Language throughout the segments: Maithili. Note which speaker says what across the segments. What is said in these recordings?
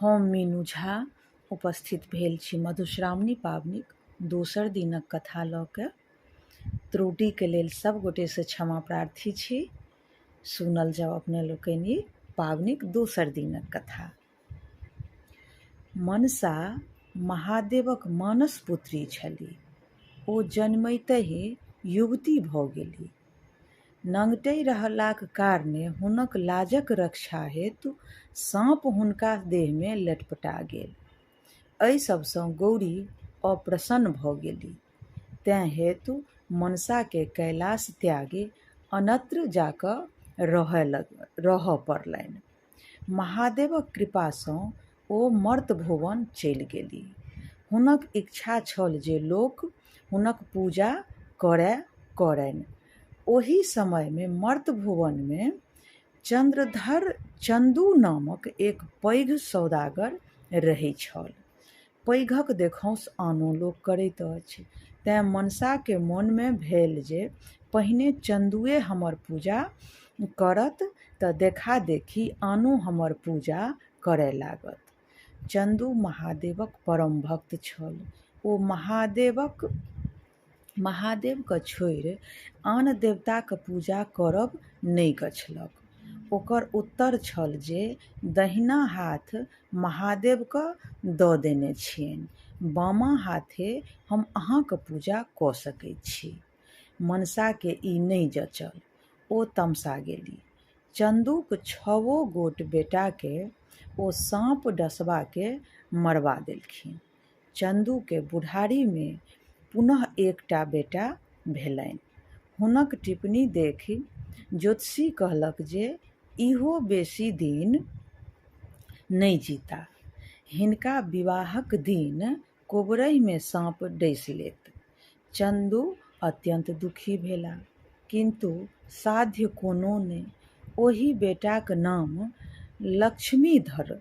Speaker 1: हम मीनू झा उपस्थित भेल छी मधुश्रावणी पाबनिक दोसर दिनक कथा लऽ कऽ। त्रुटिके लेल सब गोटेसँ क्षमा प्रार्थी छी। सुनल जाउ अपने लोकनि ई पाबनिक दोसर दिनक कथा। मनसा महादेवक मानस पुत्री छलीह। ओ जनमितहि युवती भऽ गेलीह। नंगटै रहलाक कारणे हुनक लाजक रक्षा हेतु साँप हुनका देहमे लटपटा गेल। एहि सभसँ गौरी अप्रसन्न भऽ गेलीह। तेँ हेतु मनसाकेँ कैलास त्यागि अन्यत्र जा कऽ रहऽ पड़लनि। महादेवक कृपासँ ओ मर्त्यभुवन चलि गेलीह। हुनक इच्छा छल जे लोक हुनक पूजा करनि। ओही समयमे मर्त्यभुवनमे चन्द्रधर चन्दू नामक एक पैघ सौदागर रहै छल। पैघक देखौंस आनो लोक करैत अछि। तेँ मनसाकेँ मोनमे भेल जे पहिने चन्दूए हमर पूजा करत तँ देखा-देखी आनो हमर पूजा करय लागत। चन्दू महादेवक परम भक्त छल। ओ महादेवकेँ छोड़ि आन देवताक पूजा करब नहि गछलक। ओकर उत्तर छल जे दहिना हाथ महादेवकेँ दऽ देने छियनि, बामा हाथे हम अहाँक पूजा कऽ सकैत छी। मनसाकेँ ई नहि जँचल। ओ तमसा गेली। चन्दूक छओ गोट बेटाकेँ ओ साँप डसबाके मरबा देलखिन। चन्दूकेँ बुढ़ारीमे पुनः एकटा बेटा भेलनि। हुनक टिप्पणी देखि ज्योतिषी कहलक जे इहो बेसी दिन नहि जीता। हिनका विवाहक दिन कोबरहिमे साँप डसि लेत। चन्दू अत्यन्त दुखी भेला। किन्तु साध्य कोनो नहि। ओहि बेटाक नाम लक्ष्मीधर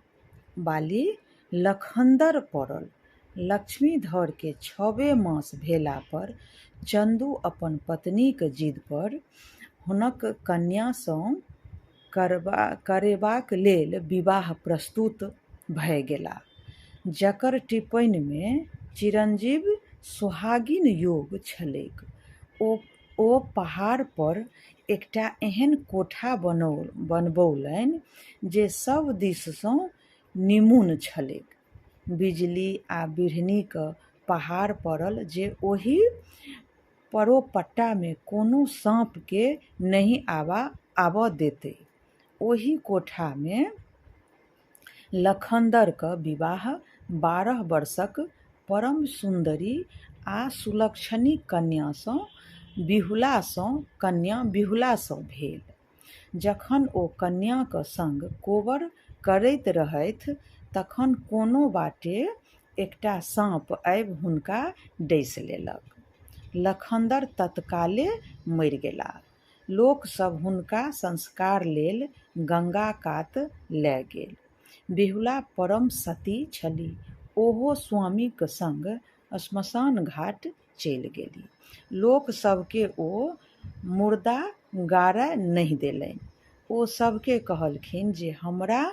Speaker 1: बाली लखन्दर पड़ल। लक्ष्मीधरकेँ छबे मास भेला पर चन्दू अपन पत्नीक जिद पर हुनक कन्यासँ करेबाक लेल विवाह प्रस्तुत भए गेलाह जकर टिप्पणिमे चिरंजीव सोहागिन योग छलैक। ओ पहाड़ पर एकटा एहन कोठा बनबौलनि जे सभ दिससँ निमुन्न छलैक। बिजली आ बिढ़नीक पहाड़ पड़ल जे ओहि परोपट्टामे कोनो साँपकेँ नहि आबऽ देतै। ओही कोठामे लखन्दरक विवाह 12 वर्षक परम सुन्दरी आ सुलक्षणी कन्या बिहुलासँ भेल। जखन ओ कन्याक संग कोबर करैत रहथि तखन कोनो बाटे एकटा साँप आबि हुनका डसि लेलक। लखन्दर तत्काले मरि गेलाह। लोक सभ हुनका संस्कार लेल गंगा कात लए गेल। बिहुला परम सती छलीह। ओहो स्वामीक संग श्मशान घाट चलि गेली। लोक सभकेँ ओ मुर्दा गाड़य नहि देलनि। ओ सभकेँ कहलखिन जे हमरा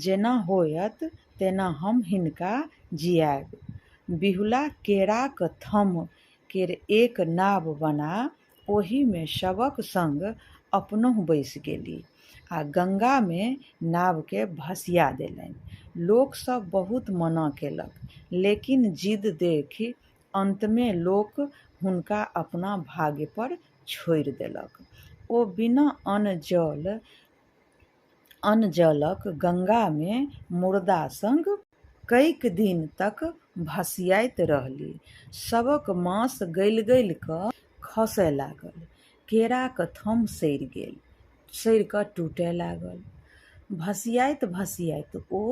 Speaker 1: जेना होयत तेना हम हिनका जिआयब। बिहुला केराक थम्ह केर एक नाव बना ओहिमे शवक संग अपनहुँ बैसि गेली आ गंगामे नावकेँ भसिया देलनि। लोक सभ बहुत मना केलक, लेकिन जिद देखि अन्तमे लोक हुनका अपना भाग्य पर छोड़ि देलक। ओ बिना अन्न-जलक गंगामे मुर्दा संग कैक दिन तक भसिआइत रहली। शवक मांस गलि-गलि कऽ खसय लागल। केराक थम्ह सड़ि कऽ टूटय लागल। भसिआइत-भसिआइत ओ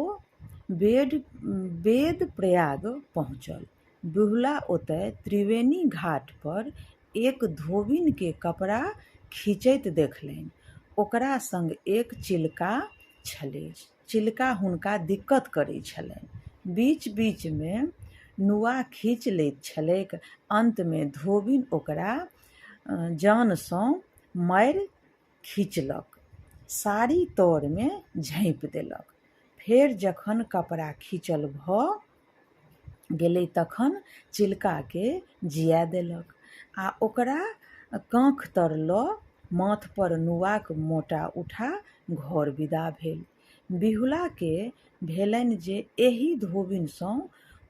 Speaker 1: वेदप्रयाग पहुँचल। बिहुला ओतय त्रिवेणी घाट पर एक धोबिनकेँ कपड़ा खींचैत देखलनि। ओकरा संग एक चिलका छलै। चिलका हुनका दिक्कत करैत छलनि। बीच-बीचमे नूआ खींचि लैत छलैक। अन्तमे धोबिन ओकरा जानसँ मारि खींचलक। साड़ी तरमे झाँपि देलक। फेर जखन कपड़ा खींचल भऽ गेलै तखन चिलकाके जिया देलक आ ओकरा काँख तर लऽ माथपर नुआक मोटा उठा घर विदा भेल। बिहुलाके भेलनि जे एही धोबिनसँ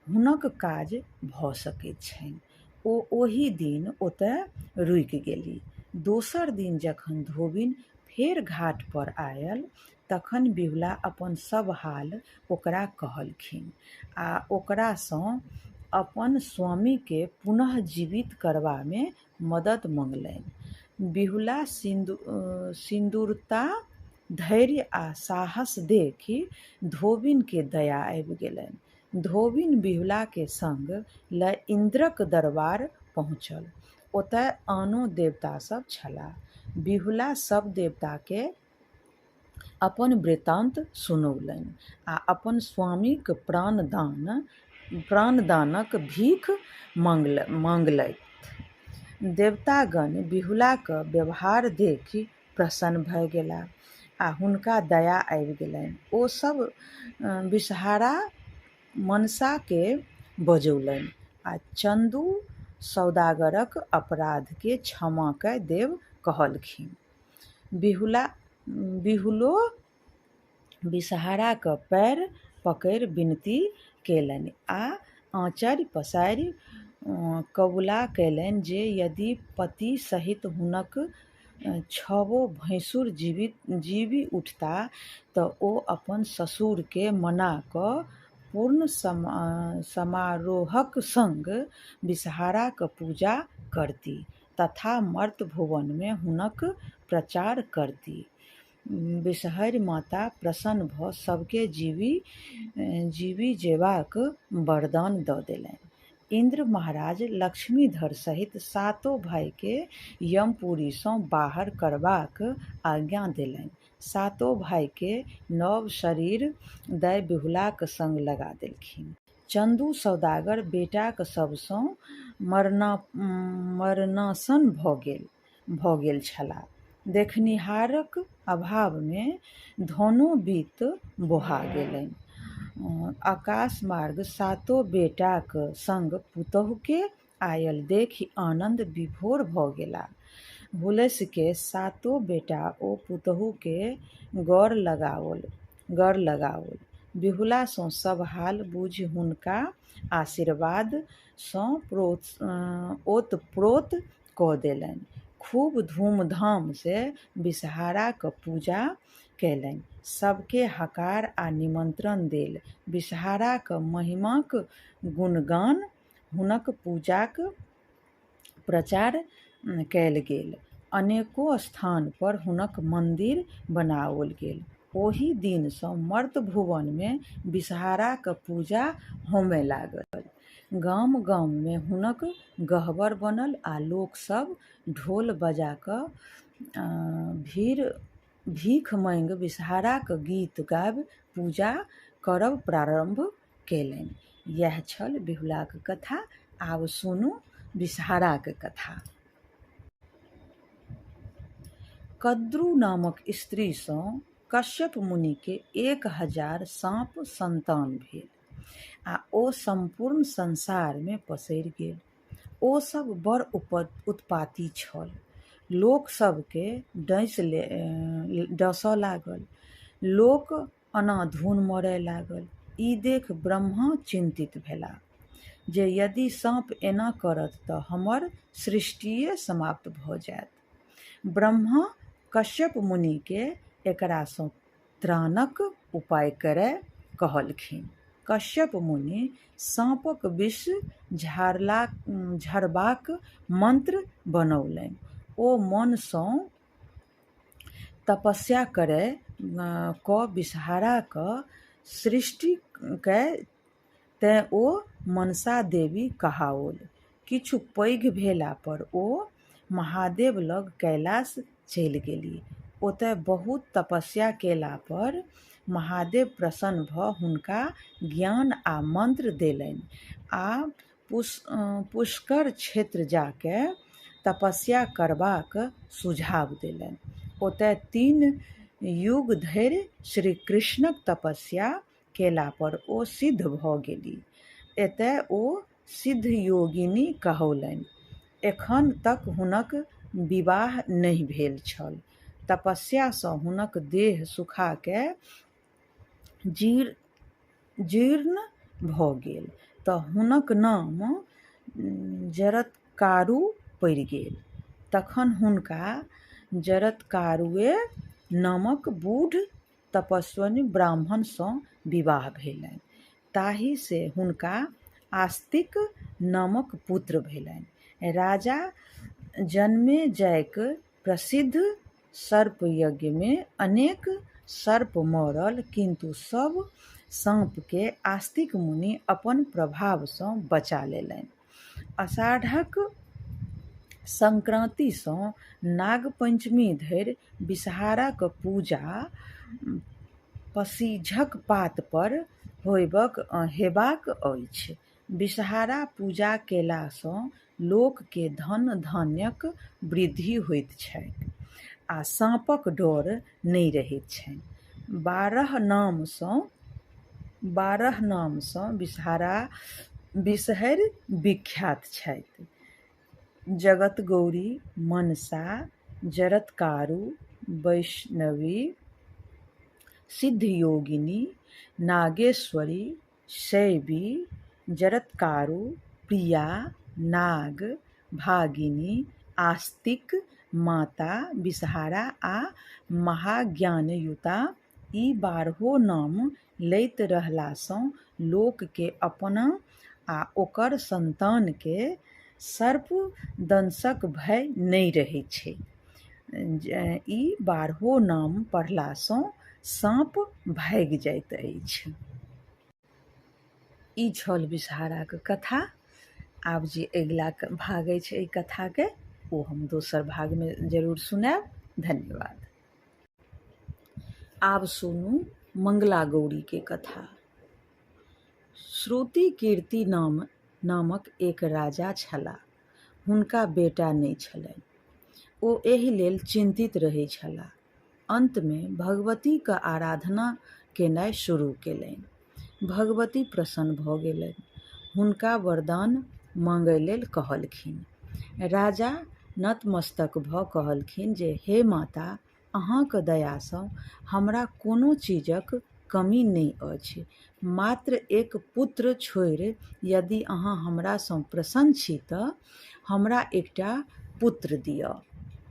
Speaker 1: हुनक काज भऽ सकैत छनि। ओ ओहि दिन ओतय रुकि गेली। दोसर दिन जखन धोबिन फेर घाट पर आयल तखन बिहुला अपन सब हाल ओकरा कहलखिन आ ओकरासँ अपन स्वामीके पुनः जीवित करबामे मदद मँगलनि। बिहुला सिन्दूरता, धैर्य आ साहस देखि धोबिनके दया आबि गेलनि। धोबिन बिहुलाके संग लय इन्द्रक दरबार पहुँचल। ओतय आनो देवता सब छलाह। बिहुला सब देवताके अपन वृत्तान्त सुनौलनि आ अपन स्वामीक प्राणदानक भीख माँगलथि। देवतागण बिहुलाक व्यवहार देखि प्रसन्न भऽ गेलाह आ हुनका दया आबि गेलनि। ओ सब विषहारा मनसाके बजौलनि आ चन्दू सौदागरक अपराधके क्षमा कय देब कहलखिन। बिहुलो विषहाराक पैर पकड़ि विनती केलनि आ आँचर पसारि कबुला केलनि जे यदि पति सहित हुनक छबो भैंसुर जीबि उठता तऽ ओ अपन ससुरके मना कऽ पूर्ण समारोहक संग विषहाराक पूजा करती तथा मर्त्य भुवनमे हुनक प्रचार करती। विषहरि माता प्रसन्न भऽ सबके जीबि जेबाक वरदान दऽ देलनि। इन्द्र महाराज लक्ष्मीधर सहित सातो भाइके यमपुरीसँ बाहर करबाक आज्ञा देलनि। सातो भाइके नव शरीर दय बिहुलाक संग लगा देलखिन। चन्दू सौदागर बेटाक शवसँ मरनासन्न भऽ गेल छलाह। देखनिहारक अभावमे धनो बीत बोहा गेलनि। आकाशमार्ग सातो बेटाक संग पुतहुके आयल देखि आनन्द विभोर भऽ गेलाह। हुलसिकय सातो बेटा ओ पुतहुके गर लगाओल। बिहुलासँ सब हाल बुझि हुनका आशीर्वादसँ ओतप्रोत कऽ देलनि। खूब धूमधामसँ विषहाराक पूजा केलनि। सबके हकार आ निमंत्रण देल। विषहाराक महिमाक गुणगान, हुनक पूजाक प्रचार कयल गेल। अनेको स्थान पर हुनक मन्दिर बनाओल गेल। ओहि दिनसँ मर्त्य भुवनमे विषहाराक पूजा होमय लागल। गाम-गाममे हुनक गहबर बनल आ लोक सब ढोल बजा कऽ भीख मांगि विषहाराक गीत गाबि पूजा करब प्रारम्भ केलनि। यैह छल बिहुलाक कथा। आब सुनू विषहाराक कथा। कद्रू नामक स्त्रीसँ कश्यप मुनिके 1000 साँप सन्तान भेल आ ओ सम्पूर्ण संसारमे पसरि गेल। ओ सब बड़ उत्पाती छल। लोक सबके डँसय लागल। लोक अनाधुन मरय लागल। ई देखि ब्रह्मा चिन्तित भेलाह जे यदि साँप एना करत तऽ हमर सृष्टिये समाप्त भऽ जायत। ब्रह्मा कश्यप मुनिके एकरासँ त्राणक उपाय करय कहलखिन। कश्यप मुनि साँपक विष झाड़बाक मंत्र बनौलनि। ओ मनसँ तपस्या कऽ विषहाराक सृष्टि कय तेँ ओ मनसा देवी कहाओल। किछु पैघ भेला पर ओ महादेव लग कैलाश चलि गेलीह। ओतय बहुत तपस्या केला पर महादेव प्रसन्न भऽ हुनका ज्ञान आ मंत्र देलनि आ पुष्कर क्षेत्र जा कय तपस्या करबाक सुझाव देलनि। ओतय 3 युग धरि श्रीकृष्णक तपस्या केला पर ओ सिद्ध भऽ गेली। एतय ओ सिद्धयोगिनी कहौलनि। एखन तक हुनक विवाह नहि भेल छल। तपस्या सँ हुनक देह सुखा कए जीर्ण भऽ गेल तऽ हुनक नाम जरत्कारु पड़ि गेल। तखन हुनका जरत्कारुए नामक बूढ़ तपस्विनी ब्राह्मण सँ विवाह भेलनि। ताहि से हुनका आस्तिक नामक पुत्र भेलनि। राजा जनमेजयक प्रसिद्ध सर्पयज्ञ मे अनेक सर्प मरल, किन्तु सब साँप केँ आस्तिक मुनि अपन प्रभाव सँ बचा लेलनि। आषाढ़क संक्रांति सँ नागपंचमी धरि विषहाराक पूजा पसीझक पात पर हेबाक अछि। विषहारा पूजा केला सँ लोक के धन-धान्यक वृद्धि होइत छैक आ साँपक डर नहि रहैत छनि। 12 नाम सँ विषहरि विख्यात छथि: जगतगौरी, मनसा, जरत्कारु, वैष्णवी, सिद्धयोगिनी, नागेश्वरी, शैवी, जरत्कारु, प्रिया, नाग, भागिनी, आस्तिक, माता विषहारा आ महाज्ञानयुता। ई 12 नाम लैत रहला सँ लोक केँ अपना आ ओकर संतान केँ सर्पदंशक भय नहि रहैत छैक। ई 12 नाम पढ़ला सँ साँप भागि जाइत अछि। ई छल विषहाराक कथा। आब जे अगिला भाग अछि एहि कथाके, ओ हम दोसर भागमे जरूर सुनायब। धन्यवाद। आब सुनू मंगला गौरीके कथा। श्रुतिकीर्ति नामक एक राजा छलाह। हुनका बेटा नहि छलनि। ओ एहि लेल चिन्तित रहैत छलाह। अन्तमे भगवतीक आराधना केनाइ शुरू केलनि। भगवती प्रसन्न भऽ गेलनि। हुनका वरदान मांगय लेल कहलखिन। राजा नतमस्तक भऽ कहलखिन जे हे माता, अहाँक दयासँ हमरा कोनो चीजक कमी नहि अछि, मात्र एक पुत्र छोड़ि। यदि अहाँ हमरासँ प्रसन्न छी तऽ हमरा एकटा पुत्र दिअ।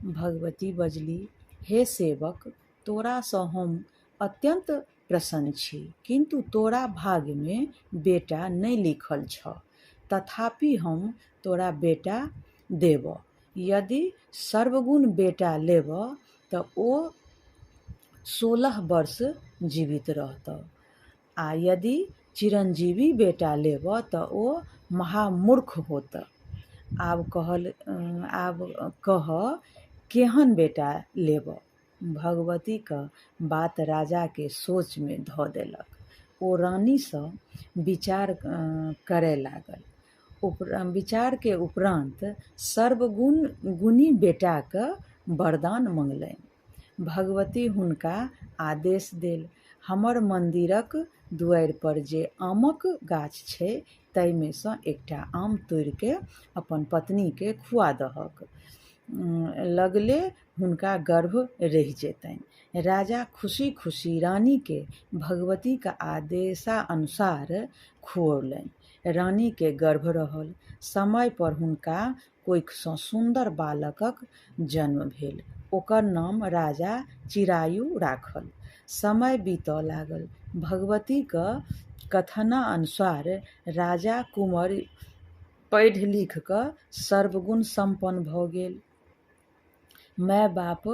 Speaker 1: भगवती बजली, हे सेवक, तोरासँ हम अत्यन्त प्रसन्न छी, किन्तु तोरा भाग्यमे बेटा नहि लिखल छह। तथापि हम तोरा बेटा देबह। यदि सर्वगुण बेटा लेबह तऽ ओ 16 वर्ष जीवित रहतह आ यदि चिरंजीवी बेटा लेबह तऽ ओ महामूर्ख होतह। आब कह, केहन बेटा लेबह? भगवतीक बात राजाकेँ सोचमे धऽ देलक। ओ रानीसँ विचार करय लागल। विचारके उपरान्त सर्वगुण गुणी बेटाक वरदान मँगलनि। भगवती हुनका आदेश देल, हमर मन्दिरक दुआरि पर जे आमक गाछ छै ताहिमे सँ एकटा आम तोड़िके अपन पत्नीके खुआ दहक। लगले हुनका गर्भ रहि जेतनि। राजा खुशी-खुशी रानीके भगवतीक आदेशानुसार खुऔलनि। रानीके गर्भ रहल। समय पर हुनका कोखिसँ सुन्दर बालकक जन्म भेल। ओकर नाम राजा चिरायु राखल। समय बीतय लागल। भगवतीक कथनानुसार राजा कुमर पढ़ि-लिखि कऽ सर्वगुण सम्पन्न भऽ गेल। माय-बाप,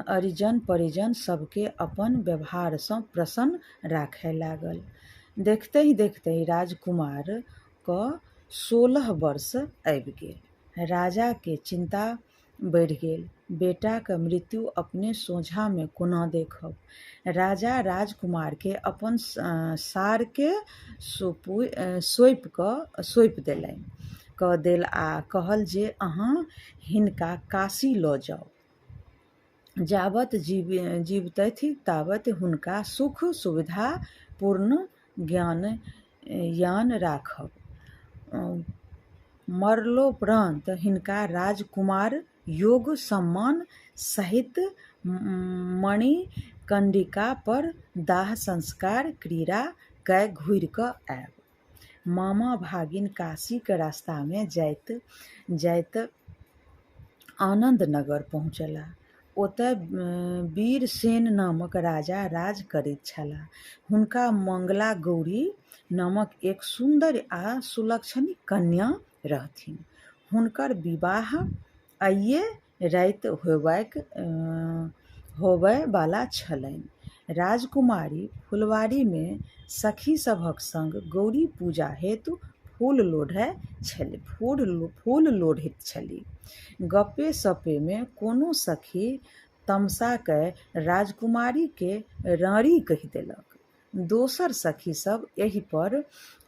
Speaker 1: अरिजन-परिजन सभकेँ अपन व्यवहारसँ प्रसन्न राखय लागल। देखितहि-देखितहि राजकुमारक 16 वर्ष आबि गेल। राजाकेँ चिन्ता बढ़ि गेल। बेटाक मृत्यु अपने सोझाँमे कोना देखब? राजा राजकुमारकेँ अपन सारकेँ सौंपि देलनि कऽ देल आ कहल जे अहाँ हिनका काशी लऽ जाउ। जाबत जीबितथि ताबत हुनका सुख सुविधा पूर्ण यान राखब। मरलोपरान्त हिनका राजकुमार योग्य सम्मान सहित मणिकर्णिका पर दाह संस्कार क्रिया कय घुरि क आयब। मामा-भागिन काशीक रस्ता मे जाइत-जाइत आनन्द नगर पहुँचलाह। ओतय वीरसेन नामक राजा राज करैत छलाह। हुनका मंगला गौरी नामक एक सुन्दरि आ सुलक्षणी कन्या रहथिन। हुनकर विवाह आइए राति होबय बला छलनि। राजकुमारी फुलवाड़ी मे सखी सभक संग गौरी पूजा हेतु फूल लोढ़ैत छलीह। गप्पे-सप्प मे कोनो सखी तमसा कए राजकुमारी केँ राँड़ी कहि देलक। दोसर सखी सब एहि पर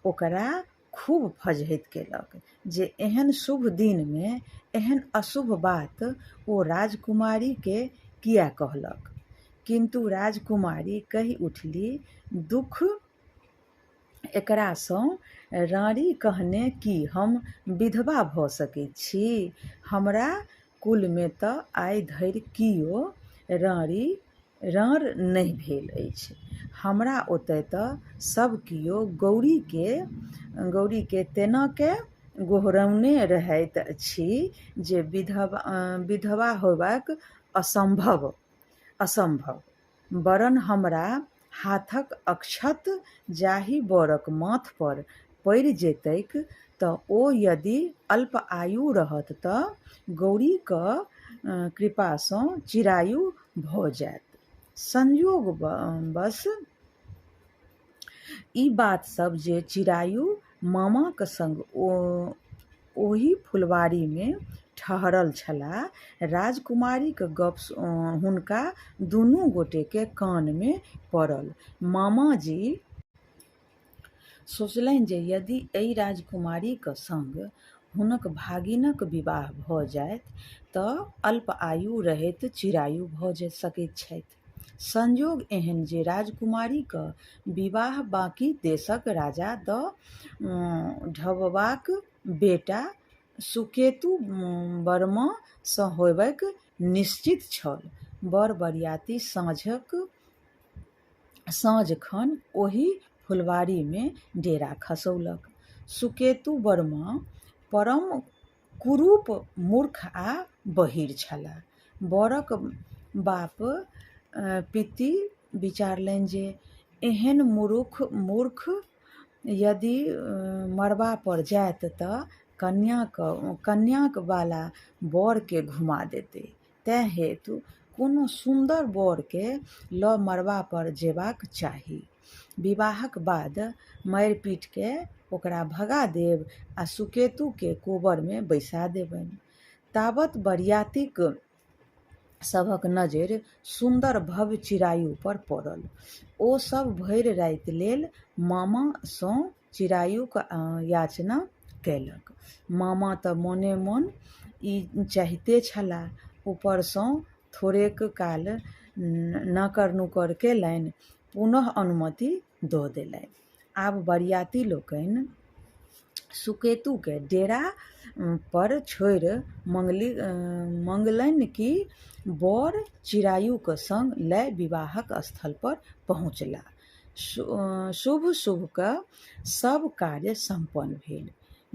Speaker 1: ओकरा खूब फज्झति केलक जे एहन शुभ दिन मे एहन अशुभ बात ओ राजकुमारी केँ किएक कहलक। किन्तु राजकुमारी कहि उठलीह, दुख एकरा सँ राँड़ी कहने की हम विधवा भ सकैत छी? हमरा कुल मे त आइ धरि केओ राँड़ नहि भेल अछि। हमरा ओतय त सब कियो गौरी केँ तेना कए गोहरौने रहैत अछि जे विधवा होयब असम्भव, वरन् हमरा हाथक अक्षत जाहि वरक माथ पर पड़ि जेतैक त ओ यदि अल्पायु रहत त गौरीक कृपा सँ चिरायु भऽ जायत। संयोगवश ई बात सब जे चिरायु मामाक संग ओही फुलवाड़ी मे ठहरल छलाह, राजकुमारीक गप्प हुनका दुनू गोटे के कान मे पड़ल। मामाजी सोचलनि जे यदि एहि राजकुमारीक संग हुनक भागिनक विवाह भ जाइत त अल्पायु रहैत चिरायु भ सकैत छथि। संयोग एहन जे राजकुमारीक विवाह बाँकी देशक राजा द ढब्बाक बेटा सुकेतु वर्मा सँ होयब निश्चित छल। बर-बरियाती साँझ खन ओही फुलवाड़ी मे डेरा खसौलक। सुकेतु वर्मा परम कुरूप, मूर्ख आ बहीर छलाह। वरक बाप-पित्ती विचारलनि जे एहन मूर्ख यदि मड़बा पर जायत त कन्याक बाला वर केँ घुमा देतै, तेँ हेतु कोनो सुन्दर वर केँ ल मड़बा पर जेबाक चाही। विवाहक बाद मारि-पीटि कए ओकरा भगा देब आ सुकेतु केँ कोबर मे बैसा देबनि। ताबत बरियाती सभक नजरि सुन्दर भव्य चिरायु पर पड़ल। ओ सभ भरि राति लेल मामा सँ चिरायुक याचना कयलक। मामा त मोने-मोन ई चाहिते छलाह। ऊपर सँ थोड़ेक काल नाकर-नुकुर कयलनि, पुनः अनुमति द देलनि। आब बरियाती लोकनि सुकेतु केँ डेरा पर छोड़ि मंगलनि कि वर चिरायुक संग लय विवाहक स्थल पर पहुँचलाह। शुभ-शुभक सब कार्य सम्पन्न भेल।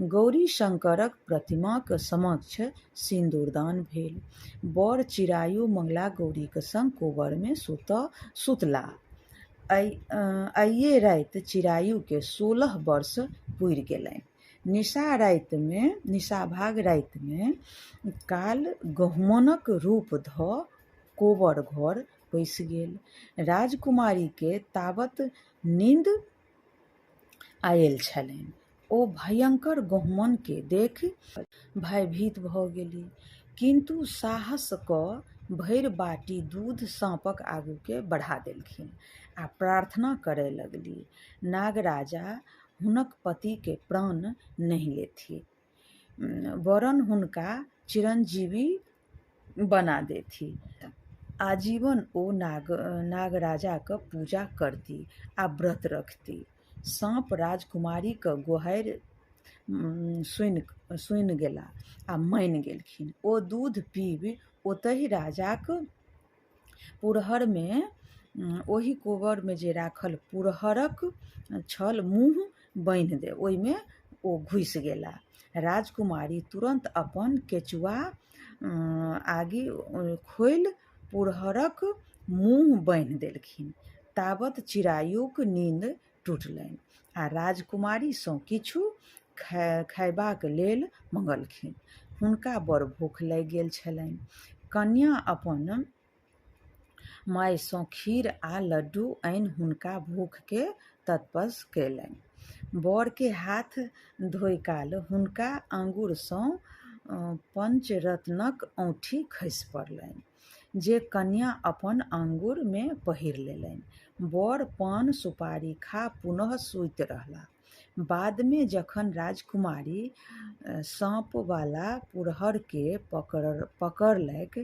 Speaker 1: गौरी-शंकरक प्रतिमाक समक्ष सिन्दूरदान भेल। वर चिरायु मंगला-गौरीक संग कोबर मे सुतलाह। आइए राति चिरायु केँ 16 वर्ष पुरि गेलनि। निशाभाग राति मे काल गहुमनक रूप धऽ कोबर घर पैसि गेल। राजकुमारी केँ ताबत निन्द आयल छलनि। ओ भयंकर गहुमन केँ देखि भयभीत भ गेलीह। किन्तु साहस क भरि बाटी दूध साँपक आगू के बढ़ा देलखिन आ प्रार्थना करय लगलीह, नागराजा हुनक पति के प्राण नहि लेथि, वरन् हुनका चिरंजीवी बना देथि। आजीवन ओ नागराजाक पूजा करती आ व्रत रखती। साँप राजकुमारीक गोहारि सुनि गेला आ मानि गेलखिन। ओ दूध पीबि ओतहि राजाक पुरहरमे ओहि कोबरमे जे राखल पुरहरक छल मुँह बान्हि दे ओहिमे ओ घुसि गेला। राजकुमारी तुरन्त अपन केचुआ आगि खोलि पुरहरक मुँह बान्हि देलखिन। ताबत चिरायुक नींद टुटलनि आ राजकुमारीसँ किछु खयबाक लेल मँगलखिन। हुनका बड़ भूख लागि गेल छलनि। कन्या अपन मायसँ खीर आ लड्डू आनि हुनका भूखके तत्पस कयलनि। बरके हाथ धोइ काल हुनका आँगुरसँ पंचरत्नक औंठी खसि पड़लनि जे कन्या अपन आँगुरमे पहिर लेलनि। बर पान सुपारी खा पुनः सूति रहला। बादमे जखन राजकुमारी साँपवला पुरहरके पकड़लक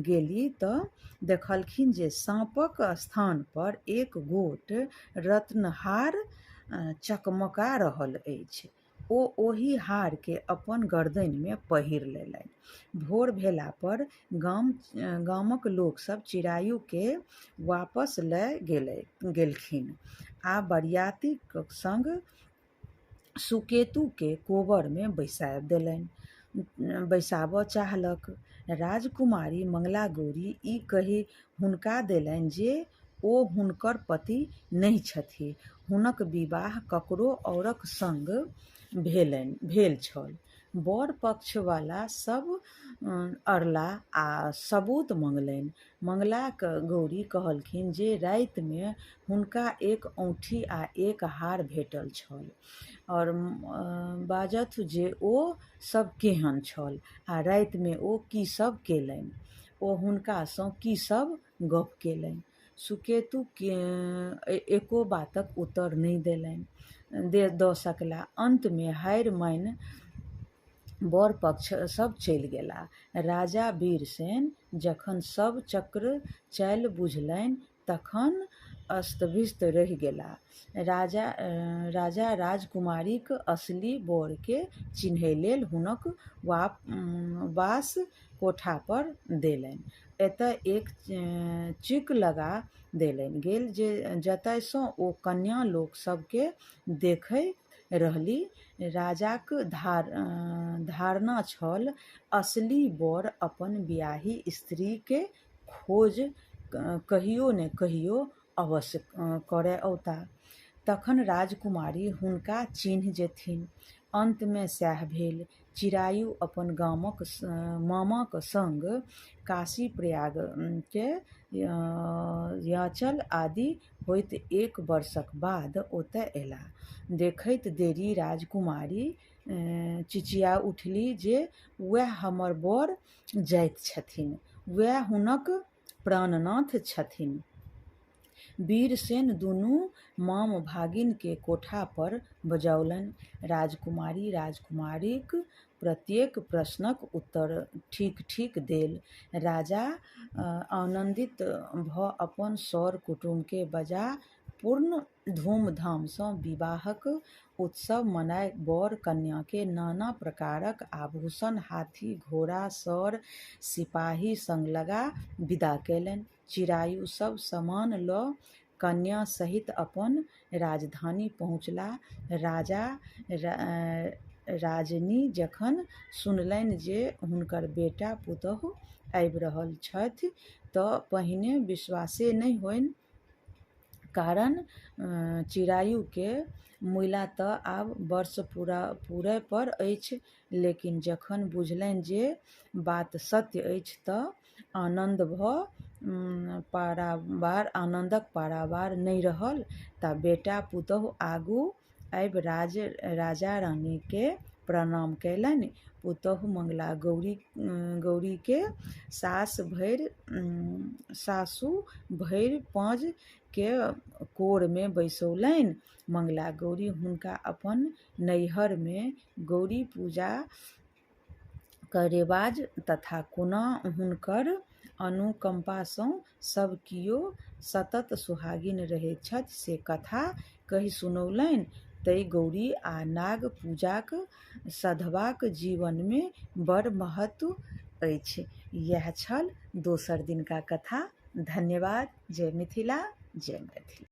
Speaker 1: गेली तऽ देखलखिन जे साँपक स्थान पर एक गोट रत्नहार चकमका रहल अछि। ओ ओहि हारके अपन गर्दनिमे पहिर लेलनि। भोर भेला पर गामक लोकसभ चिरायुके वापस लऽ गेलखिन आ बरियातीक संग सुकेतुके कोबरमे बैसाबऽ चाहलक। राजकुमारी मंगलागौरी ई कहि हुनका देलनि जे ओ हुनकर पति नहि छथि, हुनक विवाह ककरो औरक संग भेल छल। वर पक्षवला सभ अड़ला आ सबूत मँगलनि। मंगलागौरी कहलखिन जे रातिमे हुनका एक औंठी आ एक हार भेटल छल आओर बाजथु जे ओ सब केहन छल आ रातिमे ओ की सब केलनि। ओ हुनकासँ की सब गप केलनि। सुकेतु एको बातक उत्तर नहि दऽ सकला। अन्तमे हारि मानि वर पक्ष सब चलि गेला। राजा वीरसेन जखन सब चक्र चालि बुझलनि तखन स्तब्ध रहि गेला। राजा राजकुमारीक असली वरके चिन्है लेल हुनक वास कोठा पर देलनि। एतय एक चिक लगा देल गेल जतयसँ ओ कन्या लोक सभकेँ देखैत रहलीह। राजाक धारणा छल, असली वर अपन बियाही स्त्रीक खोज कहियो ने कहियो अवश्य करय औताह। तखन राजकुमारी हुनका चिन्हि जेथिन। अन्तमे सएह भेल। चिरायु अपन मामाक संग काशी, प्रयाग, याचल आदि होइत एक वर्षक बाद ओतय अयलाह। देखैत देरी राजकुमारी चिचिया उठलीह जे वैह हमर वर जाइत छथिन, वैह हुनक प्राणनाथ छथिन। वीरसेन दुनू माम-भागिनकेँ कोठा पर बजौलनि। राजकुमारी राजकुमारक प्रत्येक प्रश्नक उत्तर ठीक-ठीक देल। राजा आनन्दित भऽ अपन सर-कुटुमकेँ बजा पूर्ण धूम-धामसँ विवाहक उत्सव मनाय वर-कन्याकेँ नाना प्रकारक आभूषण, हाथी, घोड़ा, सर-सिपाही संग लगा विदा कयलनि। चिरायु सब सामान लऽ कन्या सहित अपन राजधानी पहुँचलाह। राजा राजनी जखन सुनलनि जे हुनकर बेटा-पुतोहु आबि रहल छथि तऽ पहिने विश्वासे नहि होइन, कारण चिरायुके मुइला तऽ आब वर्ष पुरय पर अछि, लेकिन जखन बुझलनि जे बात सत्य अछि तऽ आनन्दक पारावार नहि रहल। ता बेटा-पुतोहु आगू आबि राजा-रानीकेँ प्रणाम कयलनि। पुतोहु मंगलागौरीकेँ सासु भरि पाँज कऽ कोरमे बैसौलनि। मंगलागौरी हुनका अपन नैहरमे गौरी पूजाक रेवाज तथा कोना हुनकर अनुकम्पासँ सब कियो सतत सोहागिन रहैत छथि से कथा कहि सुनौलनि। तैं गौरी आ नाग पूजाक सधवाक जीवनमे बड़ महत्व अछि। इएह छल दोसर दिनका कथा। धन्यवाद। जय मिथिला, जय मैथिली।